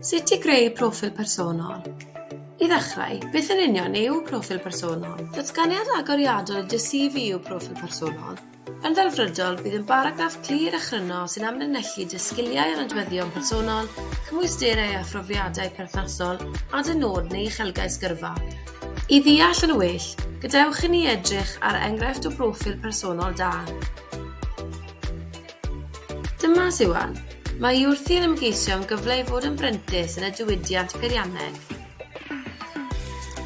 Sut i greu proffil personol? I ddechrau, beth yn union yw proffil personol? Datganiad agoriadol i dy CV yw proffil personol. Yn ddelfrydol, bydd yn baragraff clir a chryno sy'n amlinellu dy sgiliau a nodweddion personol, cymwysterau a phrofiadau perthnasol, a dy nod neu uchelgais gyrfa. I ddeall yn well, gadewch i ni edrych ar enghraifft o broffil personol da. Dyma Siwan. Mae hi wrthi yn ymgeisio am gyfle i fod yn brentis yn y diwydiant peirianneg.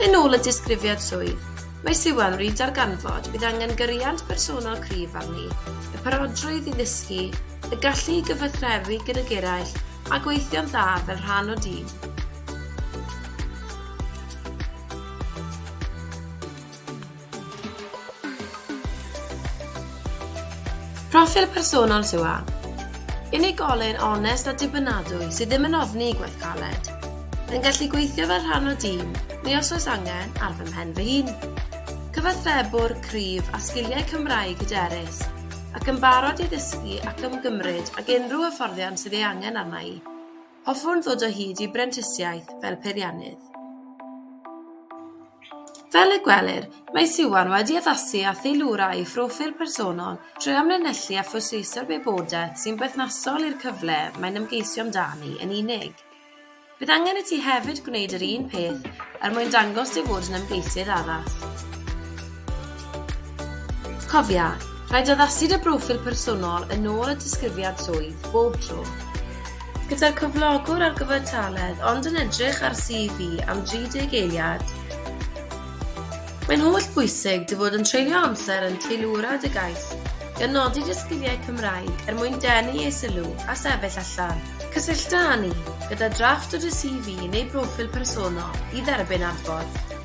Yn ôl y disgrifiad swydd, mae Siwan wedi darganfod bydd angen gyriant personol cryf arni, y parodrwydd i ddysgu, y gallu i gyfathrebu gydag eraill a gweithio'n dda fel rhan o dîm. Proffil personol Siwan. Unigolyn onest a dibynadwy sydd ddim yn ofni gwaith caled. Yn gallu gweithio fel rhan o dîm, neu os oes angen, ar fy mhen fy hun. Cyfathrebwr cryf a sgiliau Cymraeg hyderus, ac yn barod i ddysgu ac ymgymryd ag unrhyw hyfforddiant sydd ei angen arna i. Hoffwn ddod o hyd i brentisiaeth fel peiriannydd. Fel y gwelir, mae Siwan wedi addasu a theilwra ei phroffil personol trwy amlinellu a phwysleisio'r wybodaeth sy'n berthnasol i'r cyfle mae'n ymgeisio amdani yn unig. Bydd angen i ti hefyd gwneud yr un peth er mwyn dangos dy fod yn ymgeisydd addas. Cofia, rhaid addasu dy broffil personol yn ôl y disgrifiad swydd, bob tro. Gyda'r cyflogwr ar gyfartaledd ond yn edrych ar CV am 30 eiliad, mae'n holl bwysig dy fod yn treulio amser yn teilwra dy gais, gan nodi dy sgiliau Cymraeg er mwyn denu eu sylw a sefyll allan. Cysyllta â ni gyda drafft o dy CV neu broffil personol i dderbyn adborth.